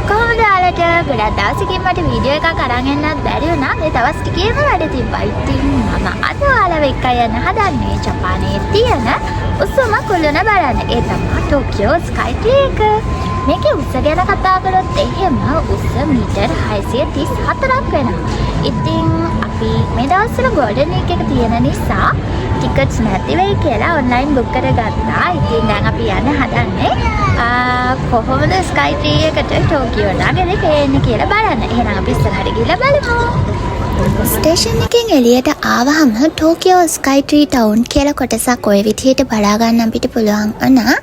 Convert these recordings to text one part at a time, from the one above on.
කොහොමද ඔයාලට? ගොඩක් දවසකින් මට වීඩියෝ එකක් අරන් එන්නත් බැරි වුණා. මේ දවස් ටිකේම වැඩ තිබ්බා. ඉතින් මම අද ඔයාලව එක්ක යන්න හදන්නේ ජපානයේ තියෙන උසම කුළුණ බලන්න. ඒ තමයි ටෝකියෝ ස්කයි ට්‍රී එක. මේකේ උස ගැන කතා කරොත් එහෙම උස මීටර් 634ක් වෙනවා. ඉතින් අපි මේ දවස්වල ගෝල්ඩන් වීක් එක තියෙන නිසා ටිකට්ස් නැති වෙයි කියලා ඔන්ලයින් බුක් කරගත්තා. ඉතින් දැන් අපි යන්න හදන්නේ කොහොමද ස්කයි ට්‍රී එකට ටෝකියෝ නගරේ පේන්නේ කියලා බලන්න. එහෙනම් අපි ඉස්සරහට ගිහලා බලමු. ස්ටේෂන් එකෙන් එළියට ආවහම ටෝකියෝ ස්කයි ට්‍රී ටවුන් කියලා කොටසක් ඔය විදිහට බලා ගන්න අපිට පුළුවන් වුණා.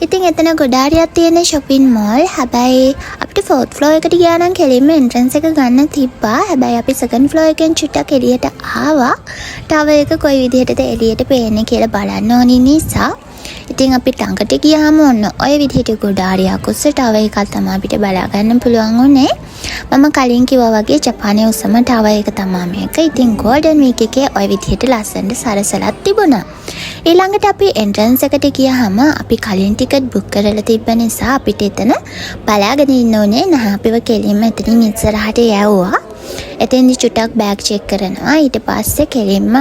ඉතින් එතන ගොඩාරියක් තියෙන ෂොපින් මෝල්. හැබැයි අපිට ෆෝර්ත් ෆ්ලෝර් එකට ගියා නම් කෙලින්ම එන්ට්‍රන්ස් එක ගන්න තිබ්බා. හැබැයි අපි සෙකන්ඩ් ෆ්ලෝර් එකෙන් චුට්ටක් එළියට ආවා. ටවර් එක කොයි විදිහටද එළියට පේන්නේ කියලා බලන්න ඕනි නිසා. ඉතින් අපි ළඟට ගියාම ඔන්න ඔය විදිහට ගොඩාරියක් උස්ස ටවර් එකක් තමයි අපිට බලා ගන්න පුළුවන් වුණේ. මම කලින් කිව්වා වගේ ජපානයේ උස්සම ටවර් එක තමා මේක. ඉතින් ගෝල්ඩන් වීක් එකේ ඔය විදිහට ලස්සනට සරසලත් තිබුණා. ඊළඟට අපි එන්ට්‍රන්ස් එකට ගියාම අපි කලින් ටිකට් බුක් කරලා තිබ්බ නිසා අපිට එතන බලාගෙන ඉන්න ඕනේ නැහැ. අපිව කෙලින්ම එතනින් ඉස්සරහට යවුවා. එතෙන්දි චුට්ටක් බෑග් චෙක් කරනවා. ඊට පස්සේ කෙලින්ම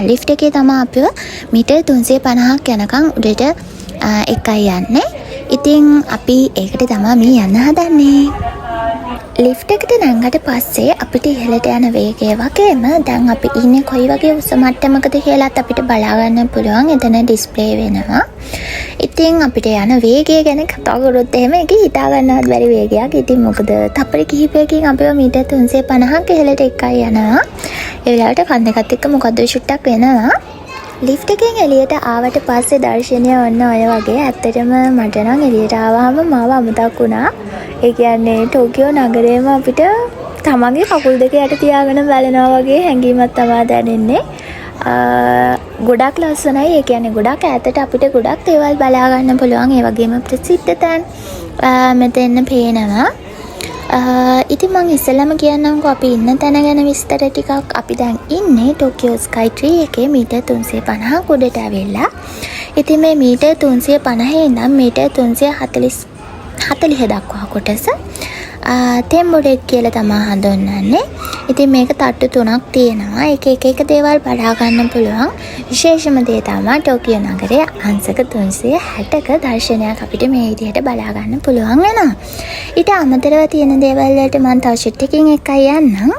ලිෆ්ට් එකේ තමා අපිව මීටර් 350ක් යනකම් උඩට එකයි යන්නේ. ඉතින් අපි ඒකට තමා මේ යන්න හදන්නේ. ලිෆ්ට් එකට නැංගට පස්සේ අපිට ඉහළට යන වේගය වගේම දැන් අපි ඉන්නේ කොයි වගේ උස මට්ටමකද කියලාත් අපිට බලා ගන්න පුළුවන්. එතන ඩිස්ප්ලේ වෙනවා. ඉතින් අපිට යන වේගය ගැන කතා කරොත් එහෙම ඒක හිතා ගන්නවත් බැරි වේගයක්. ඉතින් මොකද තප්පර කිහිපයකින් අපිව මීටර් 350ක් ඉහළට එක්කයි යනවා. ඒ වෙලාවට කන් දෙකත් එක්ක මොකද්ද චුට්ටක් වෙනවා. ලිෆ්ට් එකෙන් එළියට ආවට පස්සේ දර්ශනය ඔන්න ඔය වගේ. ඇත්තටම මට නම් එළියට ආවහම මාව අමතක් වුණා. ඒ කියන්නේ ටෝකියෝ නගරයේම අපිට තමන්ගේ කකුල් දෙක යට තියාගෙන බලනවා වගේ හැඟීමක් තමා දැනෙන්නේ. ගොඩක් ලස්සනයි. ඒ කියන්නේ ගොඩක් ඈතට අපිට ගොඩක් දේවල් බලා ගන්න පුළුවන්. ඒ වගේම ප්‍රසිද්ධ තැන් මෙතෙන්න පේනවා. ඉතින් මං ඉස්සෙල්ලාම කියන්නම්කෝ අපි ඉන්න තැන ගැන විස්තර ටිකක්. අපි දැන් ඉන්නේ ටෝකියෝ ස්කයි ට්‍රී එකේ මීටර් 350ක් උඩට ඇවිල්ලා. ඉතින් මේ මීටර් 350 ඉඳන් මීටර් 340 40 දක්වා කොටස තෙම්බොඩෙක් කියලා තමා හඳුන්වන්නේ. ඉතින් මේක තට්ටු තුනක් තියෙනවා. ඒක එක එක දේවල් බලා ගන්න පුළුවන්. විශේෂම දේ තමා ටෝකියෝ නගරයේ අංශක 360ක දර්ශනයක් අපිට මේ විදිහට බලා ගන්න පුළුවන් වෙනවා. ඊට අමතරව තියෙන දේවල් වලට මං තව චුට්ටකින් එකයි යන්නම්.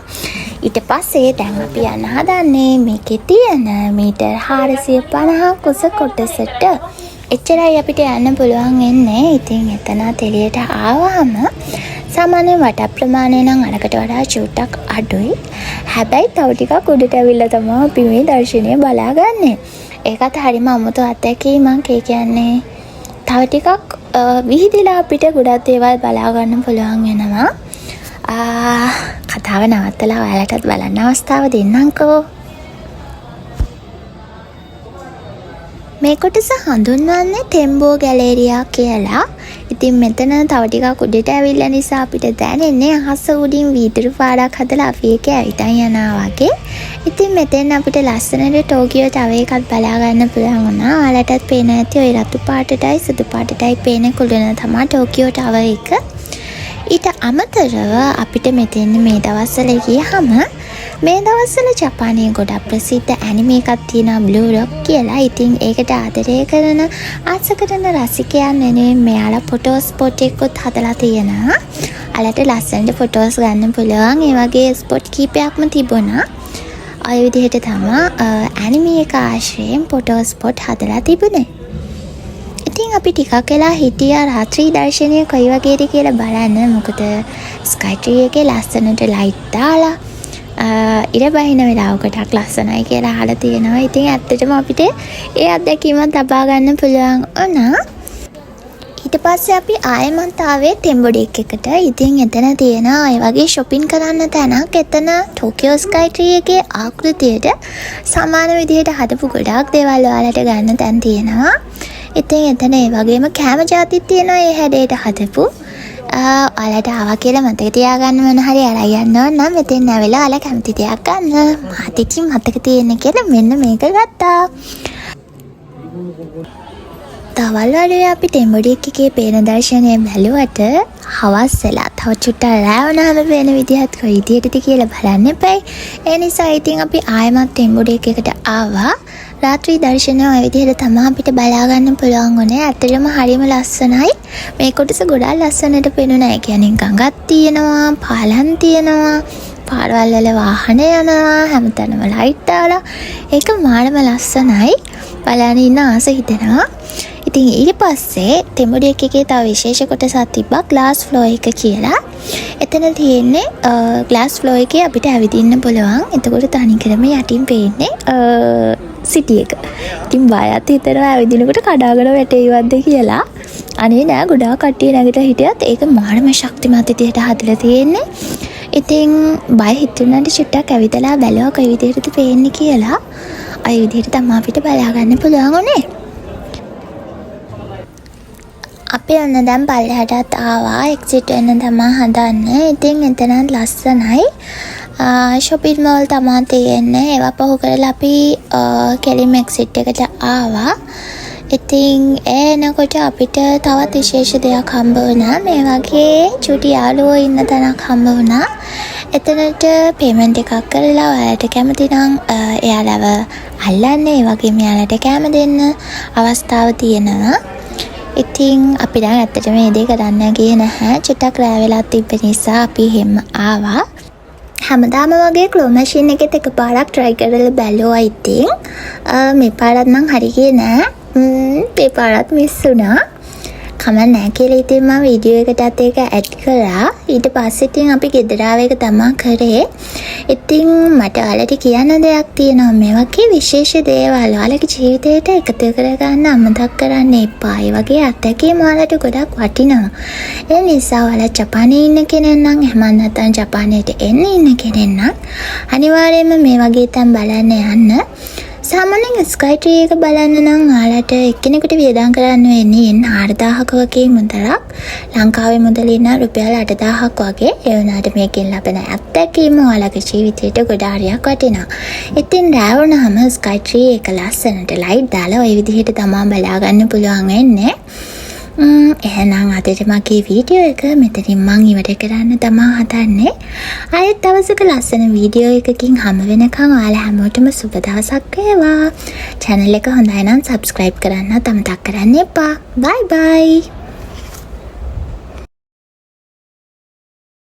ඊට පස්සේ දැන් අපි යන්න හදන්නේ මේකේ තියෙන මීටර් 450ක් උස කොටසට. එච්චරයි අපිට යන්න පුළුවන් වෙන්නේ. ඉතින් එතනත් එළියට ආවහම සාමාන්‍ය වට ප්‍රමාණය නම් අරකට වඩා චුට්ටක් අඩුයි. හැබැයි තව ටිකක් උඩට ඇවිල්ලා තමා අපි මේ දර්ශනය බලාගන්නේ. ඒකත් හරිම අමුතු අත්දැකීමක්. ඒ කියන්නේ තව ටිකක් විහිදිලා අපිට ගොඩක් දේවල් බලා ගන්න පුළුවන් වෙනවා. කතාව නවත්තලා ඔයාලටත් බලන්න අවස්ථාව දෙන්නම්කෝ. මේ කොටස හඳුන්වන්නේ තෙම්බෝ ගැලේරියා කියලා. ඉතින් මෙතන තව ටිකක් උඩට ඇවිල්ලා නිසා අපිට දැනෙන්නේ අහස උඩින් වීදුරු පාරක් හදලා අපි ඒකේ ඇවිදන් යනවා වගේ. ඉතින් මෙතෙන් අපිට ලස්සනට ටෝකියෝ තව එකක් බලා ගන්න පුළුවන් වුණා. ඔයාලටත් පේන ඇති ඔය රතු පාටටයි සුදු පාටටයි පේන කුළුණ තමා ටෝකියෝ ටවර් එක. ඊට අමතරව අපිට මෙතෙන් මේ දවස්වල ගියහම මේ දවස්වල ජපානයේ ගොඩක් ප්‍රසිද්ධ ඇනිමේ එකක් තියෙනවා බ්ලූ ලොක් කියලා. ඉතින් ඒකට ආදරය කරන, ආස කරන රසිකයන් වෙනුවෙන් මෙයාලා ෆොටෝ ස්පොට් එකකුත් හදලා තියෙනවා. ඔයාලට ලස්සනට ෆොටෝස් ගන්න පුළුවන්. ඒ වගේ ස්පොට් කීපයක්ම තිබුණා. ඔය විදිහට තමා ඇනිමේ එක ආශ්‍රයෙන් ෆොටෝ ස්පොට් හදලා තිබුණේ. ඉතින් අපි ටිකක් වෙලා හිටියා රාත්‍රී දර්ශනය කොයි වගේද කියලා බලන්න. මොකද ස්කයි ට්‍රී එකේ ලස්සනට ලයිට් දාලා ඉර බහින වෙලාව ගොඩක් ලස්සනයි කියලා අහලා තියෙනවා. ඉතින් ඇත්තටම අපිට ඒ අත්දැකීමත් ලබා ගන්න පුළුවන් වුණා. ඊට පස්සේ අපි ආයෙමත් ආවේ තෙම්බොඩෙක් එකට. ඉතින් එතන තියෙන ඔය වගේ ෂොපින් කරන්න තැනක්. එතන ටෝකියෝ ස්කයි ට්‍රී එකේ ආකෘතියට සමාන විදිහට හදපු ගොඩාක් දේවල් ඔයාලට ගන්න තැන් තියෙනවා. ඉතින් එතන ඒ වගේම කෑම ජාතිත් තියෙනවා ඒ හැඩයට හදපු. ඔයාලට ආවා කියලා මතක තියාගන්න මොන හරි අරන් යන්න ඕන නම් මෙතෙන් ඇවිල්ලා ඔයාලා කැමති දෙයක් ගන්න. මාත් ඉතින් මතක තියෙන කියලා මෙන්න මේක ගත්තා. දවල් වරුවේ අපි ටෙම්බෝ ඩෙක් එකේ පේන දර්ශනය බැලුවට, හවස් වෙලා තව චුට්ටක් රෑ වුණාම පේන විදිහත් කොයි විදිහටද කියලා බලන්න එපැයි. ඒ නිසා ඉතින් අපි ආයෙමත් ටෙම්බෝ ඩෙක් එකට ආවා. රාත්‍රී දර්ශනය ඔය විදිහට තමා අපිට බලා ගන්න පුළුවන් වුණේ. ඇත්තටම හරිම ලස්සනයි. මේ කොටස ගොඩාක් ලස්සනට පෙනුණා. ඒ කියන්නේ ගඟක් තියෙනවා, පාලම් තියෙනවා, පාරවල් වල වාහන යනවා, හැමතැනම ලයිට් දාලා. ඒක මාරම ලස්සනයි. බලන්න ඉන්න ආස හිතෙනවා. ඉතින් ඊට පස්සේ ටෙම්බෝ ඩෙක් එකේ තව විශේෂ කොටසක් තිබ්බා, ග්ලාස් ෆ්ලෝ එක කියලා. එතන තියෙන්නේ ග්ලාස් ෆ්ලෝ එකේ අපිට ඇවිදින්න පුළුවන්. එතකොට තනිකරම යටින් පේන්නේ සිටි එක. ඉතින් බයත් හිතෙනවා ඇවිදිනකොට කඩාගෙන වැටෙයිවද්ද කියලා. අනේ නෑ, ගොඩාක් කට්ටිය නැගිටලා හිටියත් ඒක මාරම ශක්තිමත් විදිහට හදලා තියෙන්නේ. ඉතින් බය හිතුණාට චුට්ටක් ඇවිදලා බැලුවා කොයි විදිහටද පේන්නේ කියලා. ඔය විදිහට තමයි අපිට බලා ගන්න පුළුවන් වුණේ. අපි ඔන්න දැන් පල්ලෙහාටත් ආවා. එක්සිට් වෙන්න තමා හදන්නේ. ඉතින් එතනත් ලස්සනයි. ෂොපින් මෝල් තමා තියෙන්නේ. ඒවා පහු කරලා අපි කෙලින්ම එක්සිට් එකට ආවා. ඉතින් ඒ එනකොට අපිට තවත් විශේෂ දෙයක් හම්බ වුණා. මේ වගේ චුටි යාළුවෝ ඉන්න තැනක් හම්බ වුණා. එතනට පේමන්ට් එකක් කරලා ඔයාලට කැමති නම් එයාලව අල්ලන්න, ඒ වගේම එයාලට කෑම දෙන්න අවස්ථාව තියෙනවා. ඉතින් අපි නම් ඇත්තටම මේ දේ කරන්න ගියේ නැහැ. චුට්ටක් රෑ වෙලා තිබ්බ නිසා අපි එහෙම ආවා. හැමදාම වගේ ක්ලෝ මැෂින් එකෙත් එකපාරක් try කරලා බැලුවා ඉතින්. මේ පාරත් නම් හරි ගියේ නෑ. මේ පාරත් මිස් වුණා. කමක් නෑ කියලා ඉතින් මම වීඩියෝ එකටත් ඒක ඇඩ් කළා. ඊට පස්සේ ඉතින් අපි ගෙදර ආව එක තමා කරේ. ඉතින් මට ඔයාලට කියන්න දෙයක් තියෙනවා. මේ වගේ විශේෂ දේවල් ඔයාලගේ ජීවිතේට එකතු කරගන්න අමතක කරන්න එපා. ඒ වගේ අත්දැකීම් ඔයාලට ගොඩක් වටිනවා. ඒ නිසා ඔයාලා ජපානයේ ඉන්න කෙනෙක් නම්, එහෙම නැත්නම් ජපානයට එන්න ඉන්න කෙනෙක් නම්, අනිවාර්යයෙන්ම මේ වගේ තැන් බලන්න යන්න. සාමාන්‍යයෙන් ස්කයි ට්‍රී එක බලන්න නම් ඔයාලට එක්කෙනෙකුට වියදම් කරන්න වෙන්නේ යෙන් 4000ක වගේ මුදලක්. ලංකාවේ මුදලින් නම් රුපියල් 8000ක් වගේ. ඒ වුණාට මේකෙන් ලබන අත්දැකීම ඔයාලගේ ජීවිතේට ගොඩාරියක් වටිනවා. ඉතින් රෑ වුණාම ස්කයි ට්‍රී එක ලස්සනට ලයිට් දාලා ඔය විදිහට තමා බලා ගන්න පුළුවන් වෙන්නේ. එහෙනම් අදට මගේ වීඩියෝ එක මෙතනින් මං ඉවර කරන්න තමා හදන්නේ. ආයෙත් දවසක ලස්සන වීඩියෝ එකකින් හමු වෙනකන් ඔයාලා හැමෝටම සුබ දවසක් වේවා. චැනල් එක හොඳයි නම් සබ්ස්ක්‍රයිබ් කරන්නත් අමතක කරන්න එපා. බයි බයි.